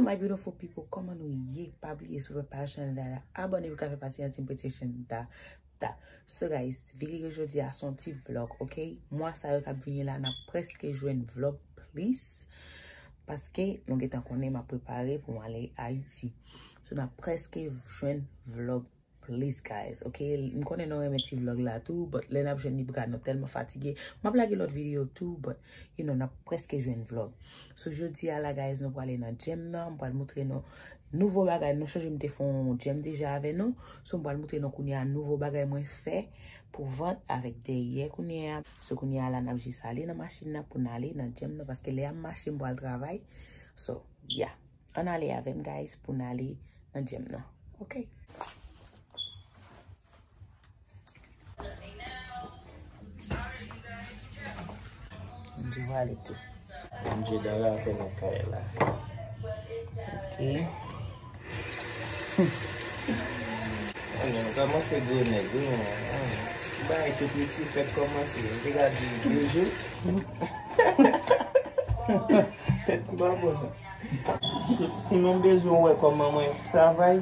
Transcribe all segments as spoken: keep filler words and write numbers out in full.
My beautiful people, kòman nou ye? Pa bliye, si w fè pa chanèl la, abòne pou ka fè pati nan Team Pretty Action ta, ta. So guys, videyo jodi a se yon ti vlog, ok? Mwa sa yo k ap vini la, n ap prèske jwenn vlog plis, paske nou gentan konnen m ap prepare pou m ale Ayiti. So n ap prèske jwenn vlog plis, guys, ok? M konnen nou renmen ti vlog la tou, but lè n ap jwenn li pral, nou tèlman fatige. M ap lage lòt videyo tou, but, you know, n ap prèske jwenn vlog. So, jodi a la, guys, nou prale nan gym nan, m pral montre nou nouvo bagay. Nou sonje m te fè yon gym deja avè nou. So, m pral montre nou kounye a nouvo bagay mwen fè pou vant avèk dèyè kounye a. So, kounye a la, n ap jis ale nan machin nan pou n ale nan gym nan, paske lè y ap mache, m pral travay. So, yeah. Ann ale avè m, guys, pou n ale nan gym nan. Ok. Bondye va ale tou. Bondye dara fè nan kay la. Ok. Ann, nou kòmanse gwo nèg, wi, men, ann, bagay tou piti fèk kòmanse. M te ka di de jou. M pa bon, non. Si, si nou bezwen wè kòman mwen travay,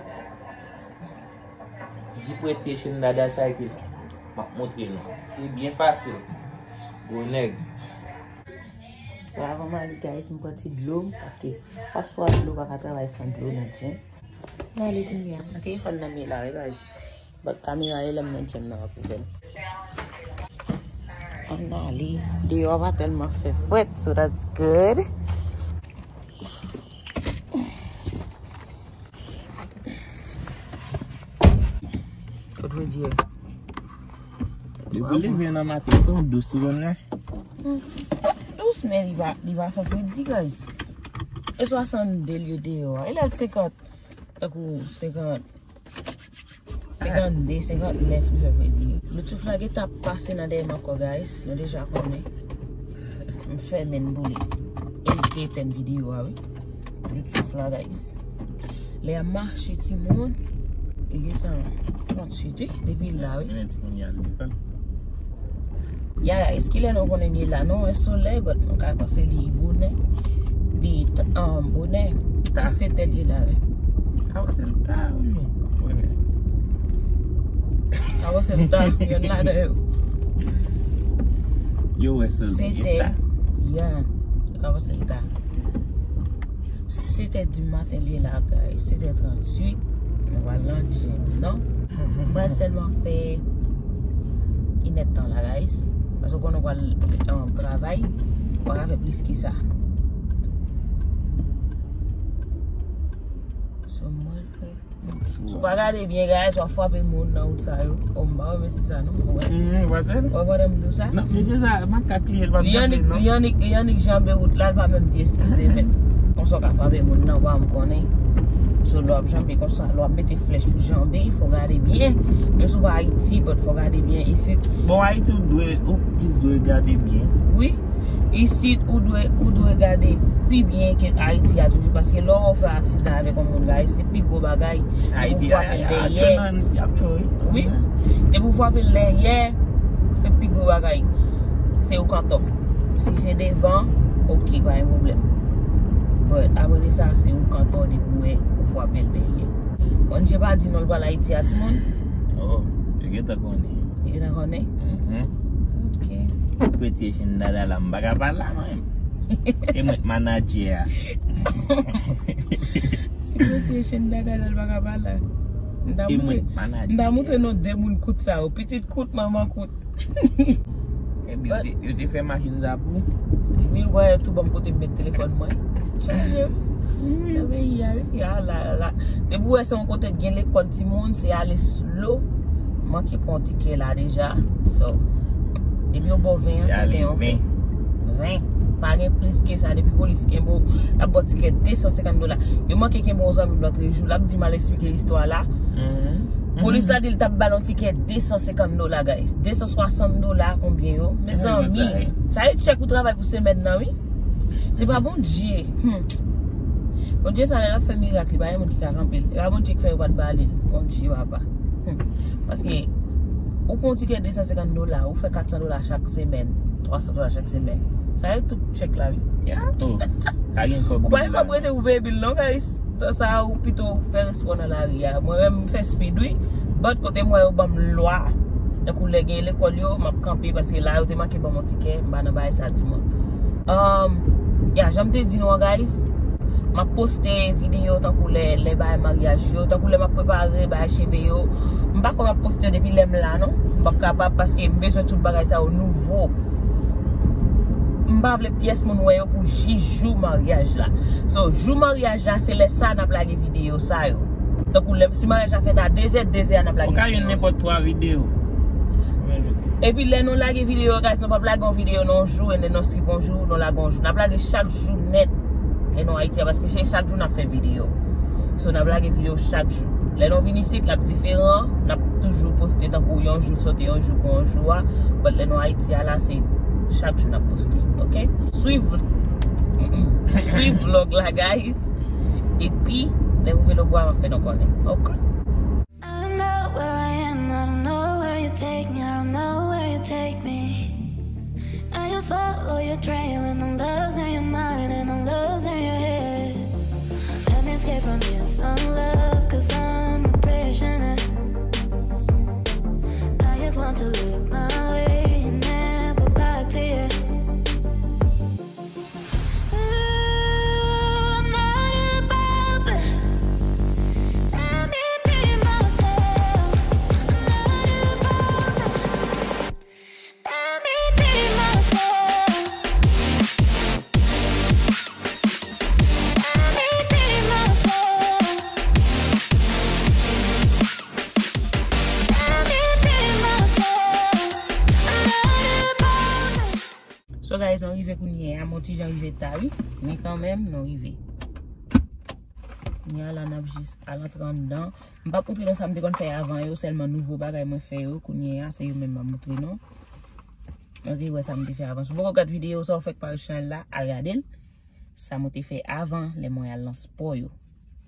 di Pretty Action Dada Cycle. M ap montre nou. Se byen fasil. Gwo nèg. So, avan m ale, guys, m pran ti dlo, paske oswa dlo pa ka travay san dlo nan gym. M ale kounye a. Nan telefòn nan m ye la, wi, guys. But kamera e lè m nan gym nan ap ouvè l. Ann ale. Deyò a pa tèlman fè frèt, so that's good. Kot Redi ye? Depi w leve nan maten, se yon dous ou konn wè. Dous, men li pa, li pa fè fredi, guys. E swasannde l ye deyò a. E lè senkant, tankou senkant, senkannde, senkannèf li fè fredi. Bluetooth la gentan ap pase nan dèyè m ankò, guys. Nou deja konnen. M fèmen l boule. E m te etèn videyo a, wi. Bluetooth la, guys. Lè y ap mache, timoun, li gentan tranntuit, wi, depi l la, wi. Gen timoun y al lekòl. Ya, ya, eski lè nou konnen li la, non, wè solèy, but nou ka panse li bonè. Li t-, um, bonè. Li setè li la, wi. Avan se l ta, wi, bonè. Avan se l ta, yonn ladan yo. Yo wè solèy, li ta. Ya, yo ka panse l ta. Setè di maten li la, guys. Setè tranntuit. Nou pral nan gym, non? M pral sèlman fè inèdtan la, guys. Paske w konnen w pral, um, travay. W pa ka fè plis ke sa. So, mwen fè Si w pa gade byen, guys, w ap frape moun nan wout sa yo. Oh, m pa renmen si sa, non, mwen wè. Mhm, w pa tèl? Ou konprann m di w sa? Non, men se sa, makak li ye, l p ap janbe, non. Li annik, li annik, li annik janbe wout la, l pa menm di eskize menm. Konsa w ka frape moun nan, w pa menm konnen. So, lè w ap janbe konsa, lè w ap mete flèch pou janbe, fò w gade byen. Menm si w pa Ayiti, but fò w gade byen isit. Bon, Ayiti, ou dwe, ou plis dwe gade byen. Wi. Isit, ou dwe, ou dwe gade pi byen ke Ayiti a toujou, paske lè w fè aksidan avèk yon moun, guys, se pi gwo bagay. Depi w frape l dèyè. Wi. Depi w frape l dèyè, se pi gwo bagay. Se ou k antò. Si se devan, ok, pa gen pwoblèm. But, apre de sa, se ou k antò depi w wè ou frape l dèyè. Bondye pa di non l pral Ayiti a, timoun. Oh, yo gentan konnen. Yo gentan konnen? Mhm. Ok. Si Pretty Asian Dada la, m pa ka pa la, mwen. E mwen k manadjè a. Si Pretty Asian Dada la, l pa ka pa la. M ta montre, m ta montre nou de moun kout sa yo. Pitit kout, manman kout. Epi yo te, yo te fè machin sa pou ou? Wi, w wè tou ban m kote m met telefòn mwen. Chanje. Nan peyi a, wi. A la, la. Depi w wè se yon kote k gen lekòl timoun, se ale slow. Manke pran tikè la deja. So, depi yo ba w ven an, se ven an fè. Ven. Pa gen plis ke sa. Depi polis kenbe w, l ap ba w tikè de san senkant dola. Yo manke kenbe yon zanmi m lòt jou, l ap di m al esplike istwa la. Polis la di l t ap ba l yon tikè de san senkant dola, guys. De san swasant dola konbyen yo? Mezanmi, sa e tchèk ou travay pou semèn nan, wi. Se pa Bondye. Hmm. Bondye sa, lè l ap fè mirak, li pa gen moun ki ka kanpe l. E pa Bondye ki fè yo pa t ba li l. Bondye, papa. Hmm. Paske, ou pran yon tikè de san senkant dola, ou fè kat san dola chak semèn, twa san dola chak semèn. Sa yo tout tchèk la, wi. Yeah. Oh, pa gen kòb. Ou pa gen kòb rete pou peye bil non, guys. Tan sa a, ou pito fè respè w nan lari a. Mwen menm, m fè speed, wi. But kote m wè yo ban m lwa. Tankou lè gen lekòl yo, m ap kanpe paske la yo te manke ban m yon tikè, m pa nan bagay sa, timoun. Um, ya, jan m te di nou an, guys, m ap poste videyo tankou lè, lè bagay maryaj yo, tankou lè m ap prepare bagay cheve yo. M pa kwè m ap poste yo depi lè m la, non. M p ap kapab paske m bezwen tout bagay sa yo nouvo. M pa vle pyès moun wè yo pou jis jou maryaj la. So, jou maryaj la, se lè sa n ap lage videyo sa yo. Tankou lè, si maryaj la fèt a de zè, de zè a n ap lage videyo. Ou ka jwenn nenpòt twa videyo. Epi lè nou lage videyo, guys, nou p ap lage yon videyo nan yon jou, and then nou skip yon jou, nou lage yon jou. N ap lage chak jou nèt. E nou Ayiti a, paske se chak jou n ap fè videyo. So, n ap lage videyo chak jou. Lè nou vin isit, l ap diferan. N ap toujou poste tankou yon jou sote yon jou pou yon jou a. But lè nou Ayiti a la, se chak jou n ap poste. Ok? Swiv, swiv vlog la, guys. Epi, lè m rive Lobwa, m ap fè nou konnen. Ok? I don't know where I am, I don't know where you take me, I don't know where you take me. I just follow your trail and I'm losing your mind and I'm losing your head. Let me escape from this unlove, cause I'm a prisoner. I just want to look my way and never back to you. Ooh, I'm not about that. Let me be myself. I'm not about that. Let me be myself. Let me be myself. Let me be myself. I'm not about that. So guys, nou rive kounye a, m on ti jan rive ta wi. Men kanmenm, nou rive. Kounye a la, n ap jis al antre anndan. M p ap montre nou sa m te konn fè avan yo, sèlman nouvo bagay mwen fè yo. Kounye a, se yo menm m ap montre nou. Nou te wè sa m te fè avan. Si w poko gad videyo sa, ou fèk pa chanèl la, al gade l. Sa mwen te fè avan, lè mwen al nan spò yo.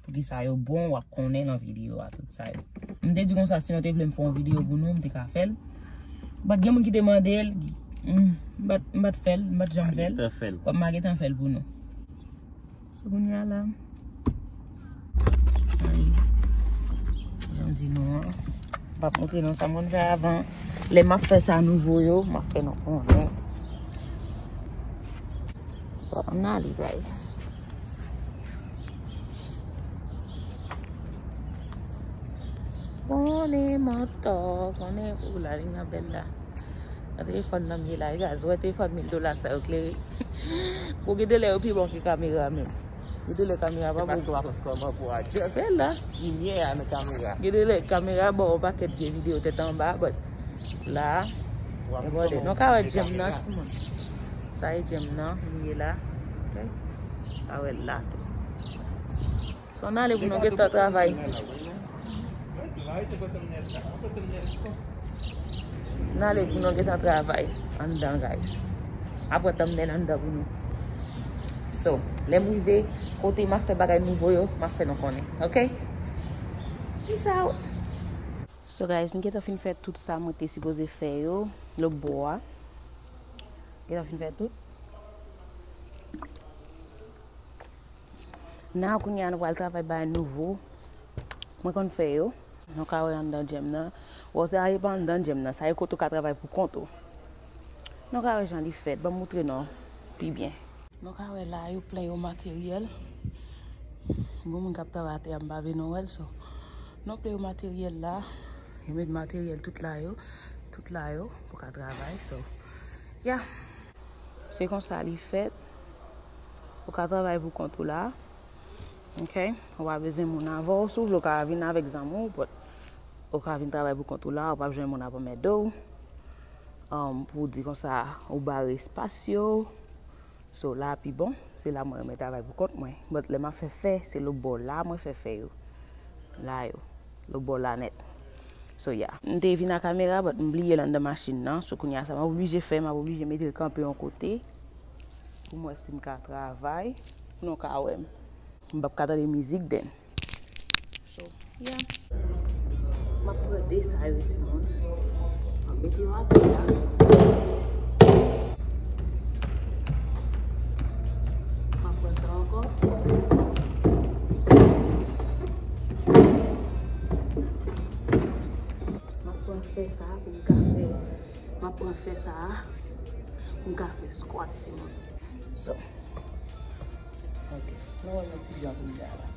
Poukisa yo bon, w ap konnen nan videyo a, tout sa yo. M te di konsa, si nou te vle m fè yon videyo pou nou, m te ka fè l. But gen moun ki te mande l, m, m pa t, m pa t fè l, m pa t janm fè l. But m a gentan fè l pou nou. So, kounye a la, ay, jan m di nou an, m p ap montre nou sa m konn fè avan. Lè m ap fè sa nouvo yo, m ap fè nou konnen. Bon, ann ale, guys. Konnen mantò, konnen, ou la, li nan bèl la. Nan telefòn nan m ye la, gaz, wè telefòn mil dola sa yo klere. Bon, gen de lè yo pi bon ke kamera menm. Gen de lè kamera pa bon. Se paske w pa konn kòman pou w adjust limyè a nan kamera. Gen de lè kamera ba w yon pakèt vye videyo tèt anba, but la, e bòde. Nou ka wè djèm nan, timoun. Sa e djèm nan, m ye la. Ok? Ka wè l la tou. So, n ale pou nou gentan travay. N ale pou nou gentan travay anndan, guys. Apre thumbnail anndan pou nou. So, lè m rive kote m ap fè bagay nouvo yo, m ap fè nou konnen. Ok? Peace out. So, guys, m gentan fin fè tout sa mwen te sipoze fè yo, lòt bò a. Gentan fin fè tout. Nan kounye a nou pral travay bagay nouvo mwen konn fè yo. Nou ka wè anndan djèm nan. Bon, sa e pa anndan djèm nan, sa e kote w ka travay pou kont ou. Nou ka wè jan li fèt, ban m moutre nou pi byen. Nou ka wè la, yo plen yo materyèl. Gon moun k ap travay atè a, m pa vle nou wè l, so. Nou plen yo materyèl la. Yo met materyèl tout la yo. Tout la yo, pou ka travay, so. Yeah. Se konsa li fèt. Ou ka travay pou kont ou la. Ok? Ou pa bezwen moun avè w. Si w vle, ou ka vin avèk zanmi w, but ou ka vin travay pou kont ou la. Ou p ap jwenn moun ap anmède w. Um, pou w di konsa, ou bare espas yo. So, la pi bon. Se la mwen renmen travay pou kont mwen. But lè m ap fè fè, se lòt bò la mwen fè fè yo. La yo. Lòt bò la nèt. So, yeah. M te vin ak kamera, but m bliye l anndan machin nan. So, kounye a sa m ap oblije fè, m ap oblije mete l kanpe yon kote. Pou m wè si m ka travay. Pou nou ka wè m. M p ap ka tande mizik then. So, yeah. M ap pran de sa yo, timoun. M ap mete yo atè la. Pran fè sa a, m ka fè squat, timoun. So, ok. Nou wè yon ti jan pou m fè la.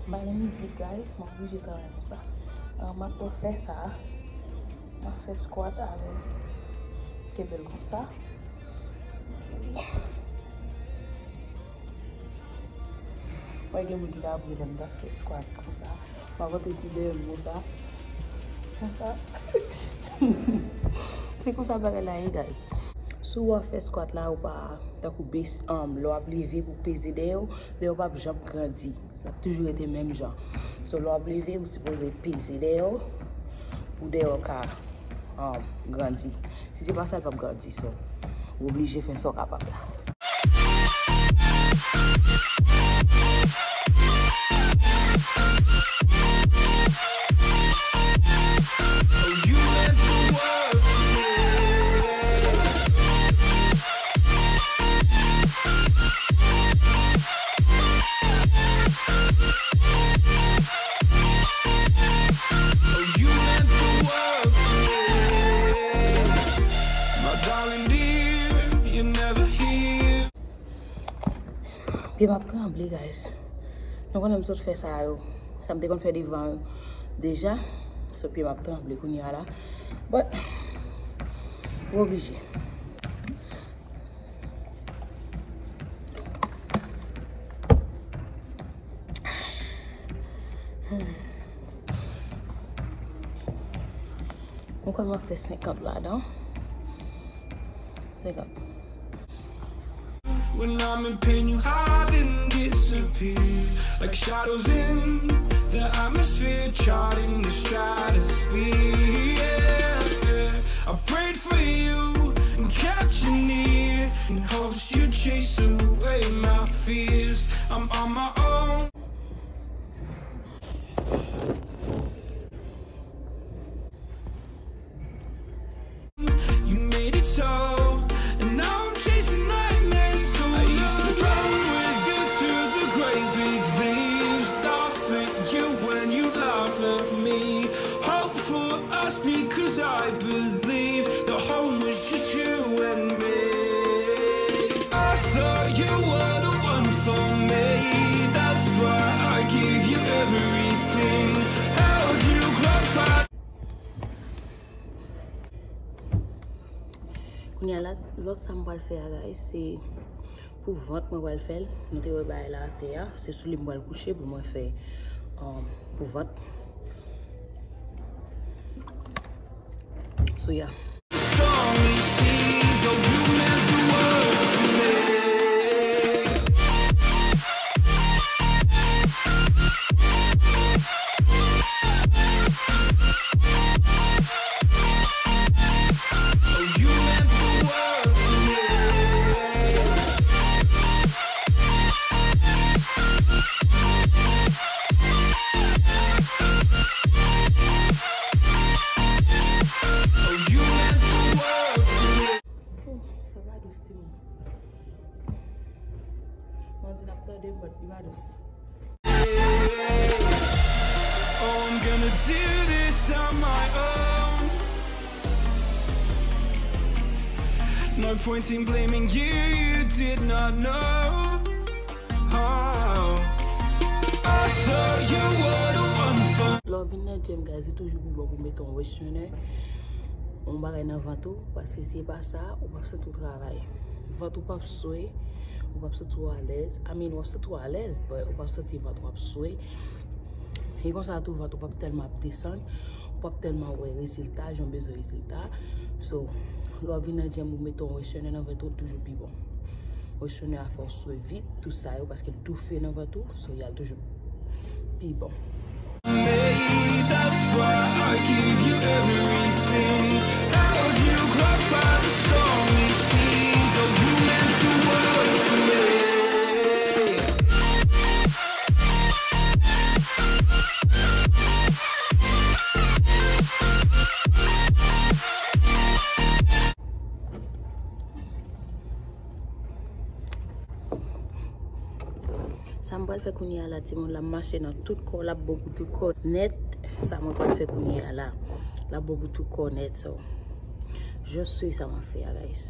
M pa gen mizik, guys, m oblije travay konsa. Ah, m ap fè sa a. M ap fè squat avè l. Kenbe l konsa. Mwen gen moun ki ta ap ri lè m ta fè squat konsa. M ap pote ti dèyè m konsa. Konsa. Se konsa bagay la ye, guys. Si w ap fè squat la, ou pa tankou bes, um, lè w ap leve pou peze dèyè w, dèyè w p ap janm grandi. L ap toujou rete menm jan. So, lè w ap leve, ou sipoze peze dèyè w pou dèyè w ka, um, grandi. Si se pa sa, l p ap grandi. So, ou oblije fè sa w kapab la. Pye m ap tranble, guys. Nou konnen m sot fè sa yo. Sa m te konn fè devan yo deja. So, pye m ap tranble kounye a la. But, ou oblije. Hmm. Mwen kwè m ap fè senkant ladan. Senkant. When I'm in pain, you hide and disappear. Like shadows in the atmosphere, charting the stratosphere. Yeah, yeah. I prayed for you and kept you near in hopes you'd chase away my fears. I'm on my own. You made it so, and now I'm chasing nightmares. I used to run with you through the great big leaves, laugh at you when you laugh at me. Hope for us because I believe the home was just you and me. I thought you were the one for me. That's why I give you everything. Held you close by. Kounye a la, lòt sa m pral fè a, guys, se pou vant mwen pral fè l. Nou te wè bagay la atè a. Se sou li m pral kouche pou mwen fè, um, pou vant. So, yeah. Sa pa dous, timoun. Mwen di n ap tande m, but li pa dous. Oh, I'm gonna do this on my own. No point in blaming you, you did not know. Oh, I thought you were the one for. Lè w vin nan gym, guys, li toujou pi bon pou mete yon waist trainer, yon bagay nan vant ou, paske si se pa sa, ou p ap santi w travay. Vant ou p ap swe, ou p ap santi w alèz. I mean, w ap santi w alèz, but ou p ap santi vant ou ap swe. E konsa tou, vant ou p ap tèlman ap desann, ou p ap tèlman wè rezilta, jan w bezwen rezilta. So, lè w vin nan gym, ou mete yon waist trainer nan vant ou, toujou pi bon. Waist trainer a fè w swe vit, tout sa yo, paske l toufe nan vant ou, so y al toujou pi bon. That's why I give you everything. Held you close by the stormy seas. Oh, you meant the world to me. Sa m pral fè kounye a la, timoun, l ap mache nan tout kò, l ap bon pou tout kò nèt. Sa mwen pral fè kounye a la. L ap bon pou tout kò nèt, so. Just swiv sa m ap fè a, guys.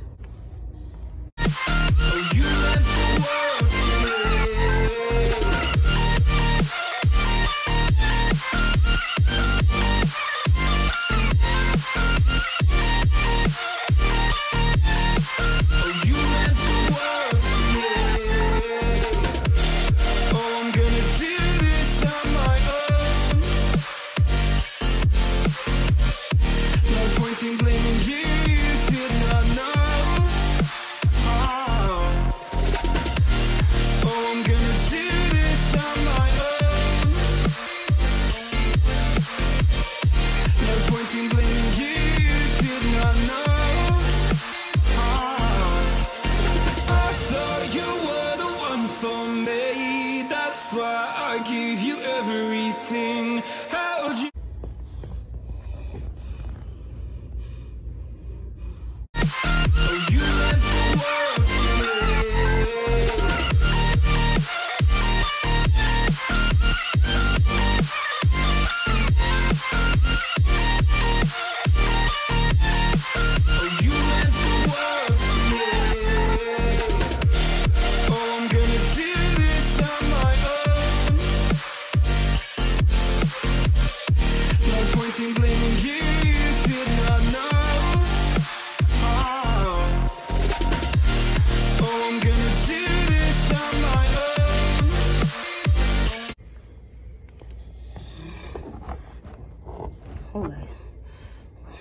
Oh, guys.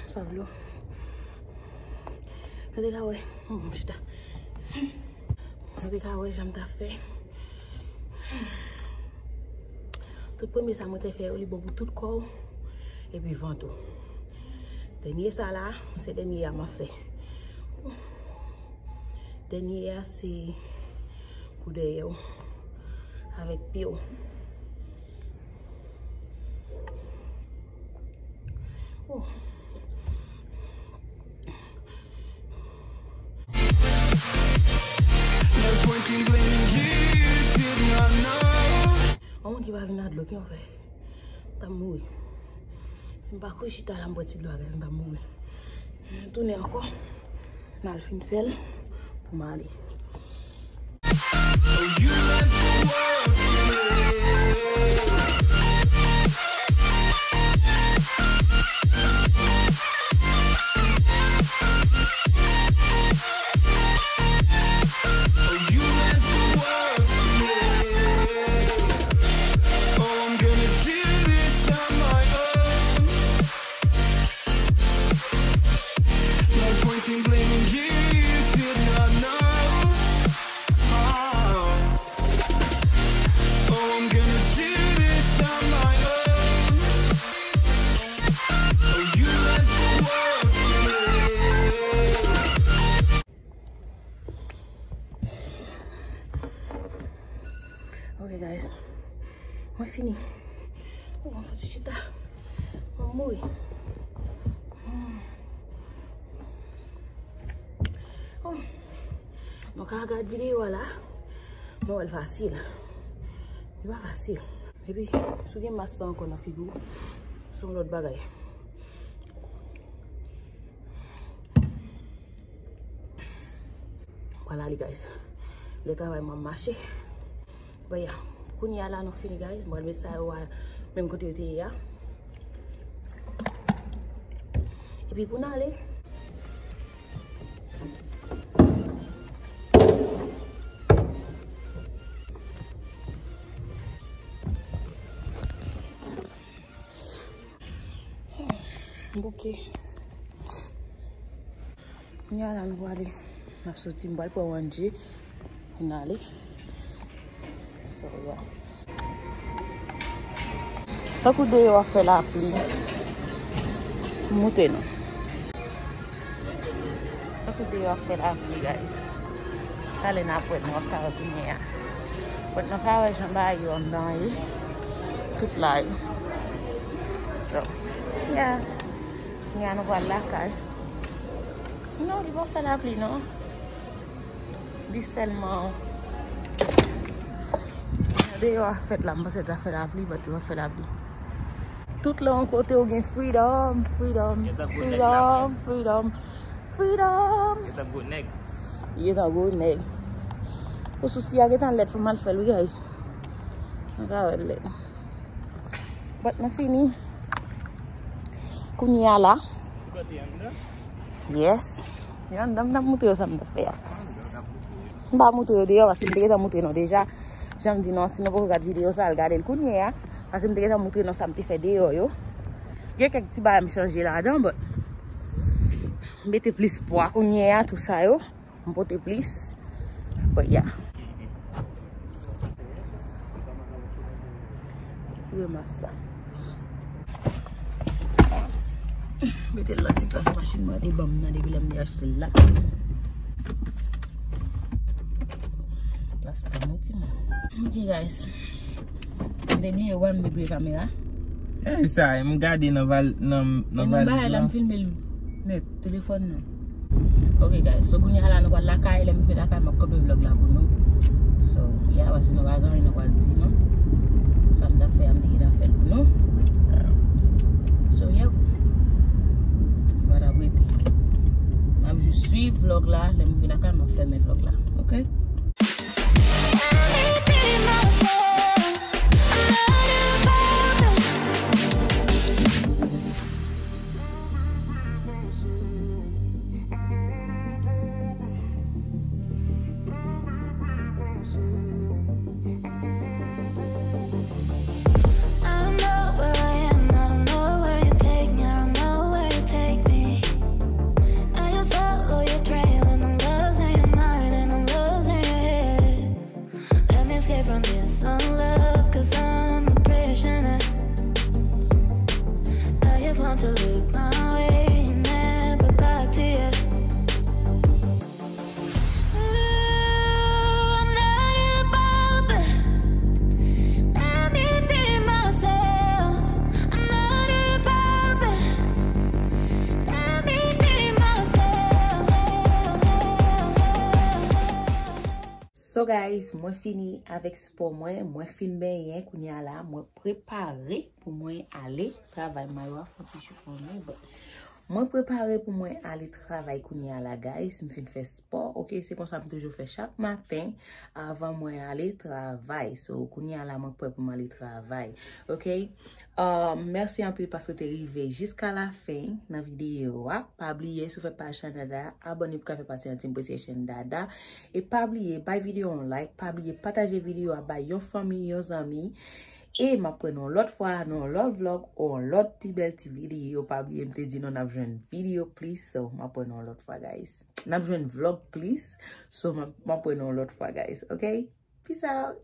Sa vle. Nou te ka wè. Hmm, chita. Nou te ka wè jan m ta fè. Tout premye sa mwen te fè yo, li bon pou tout kò w. Epi vant ou. Dènye sa la, se dènye a m ap fè. Dènye a se pou dèyè w avèk pye w. Oh. Yon moun ki pa vin ak dlo, ki yon fè. M ta mouri. Si m pa kouri chita la, m bwè ti dlo a, guys, m ta mouri. M tounen ankò. M al fin fè l pou m ale. Ok, guys. Mwen fini. Ou, mwen fè ti chita. Mwen mouri. Hmm. Oh. Nou ka gad videyo a la. Nou wè l fasil. Li pa fasil. Epi, si w gen mas sa ankò nan figi w, se yon lòt bagay. Pral ale, guys. Lè travay mwen mache. Bon, ya. Kounye a la, nou fini, guys. Mwen met sa yo a menm kote yo te ye a. Epi pou n ale. Bouke. Kounye a la nou prale. M ap soti, m pral pran Wanje pou n ale. So, yeah. Tankou deyò ap fè lapli. M montre nou. Tankou deyò ap fè lapli, guys. Talè n ap wè, nou ap ka wè kounye a. But nou ka wè jan bagay yo anndan ye. Tout la ye. So, yeah. Kounye a nou pral lakay. Non, li pa fè lapli, non. Li sèlman deyò a fèt la, m panse ta fè lapli, but li pa fè lapli. Tout lè yon kote ou gen freedom, freedom, freedom, freedom, freedom. Yo tankou nèg. Yo tankou nèg. Pou sousi a gentan lèd, fò m al fè l wi, guys. Mwen ka wè l lèd. But nou fini. Kounye a la. Yes. Yo anndan, m t ap moutre yo sa m t ap fè a. M pa moutre yo deyò, paske m te gentan moutre nou deja. Jan m di nou, si nou poko gad videyo sa, al gade l kounye a. Paske m te gentan moutre nou sa m te fè deyò yo. Gen kèk ti bagay m chanje ladan, but m mete plis pwa kounye a, tou sa yo. M pote plis. But yeah. Retire mas la. Mete l nan ti plas machin mwen te ban m nan depi lè m te achte l la. Plas pa mwen, timoun. Ok, guys. M te bliye wè m te bliye kamera. Ey, sa, m gade nan val, nan, nan valiz la. E nan bagay la, m filme l nèt, telefòn nan. Ok, guys, so kounye a la, nou pral lakay, lè m rive lakay, m ap kanpe vlog la pou nou. So, yeah, paske nou pa gen anyen nou pral di, non. Sa m t ap fè a, m te gentan fè l pou nou. So, yeah. Nou pa t ap rete. M ap jis swiv vlog la, lè m rive lakay, m ap fèmen vlog la, ok? I don't know where I am, I don't know where you take me, I don't know where you take me. I just follow your trail and I'm losing your mind and I'm losing your head. Let me escape from this unlove, cause I'm a prisoner. I just want to look my way and never back to you. Ooh, I'm not a pauper. Let me be myself. I'm not a pauper. Let me be myself. So guys, mwen fini avèk spò mwen, mwen fin benyen, kounye a la, mwen prepare pou mwen ale travay. Mayo a fè yon ti chifonnen, but mwen prepare pou mwen ale travay kounye a la, guys. M fin fè spò, ok? Se konsa m toujou fè chak maten avan mwen ale travay. So, kounye a la, mwen prè pou m ale travay, ok? Um, mèsi anpil paske w te rive jiska lafen nan videyo a. Pa bliye, si w fè paj Chann Dada, abòne pou ka fè pati nan Team Appreciation Dada. E pa bliye, bay videyo a yon like, pa bliye pataje videyo a bay yon fanmi, yon zanmi. E m ap wè nou yon lòt fwa, nan yon lòt vlog, ou yon lòt pi bèl ti videyo. Pa bliye, m te di nou n ap jwenn videyo plis. So, m ap wè nou yon lòt fwa, guys. N ap jwenn vlog plis. So, m ap, m ap wè nou yon lòt fwa, guys. Ok? Peace out.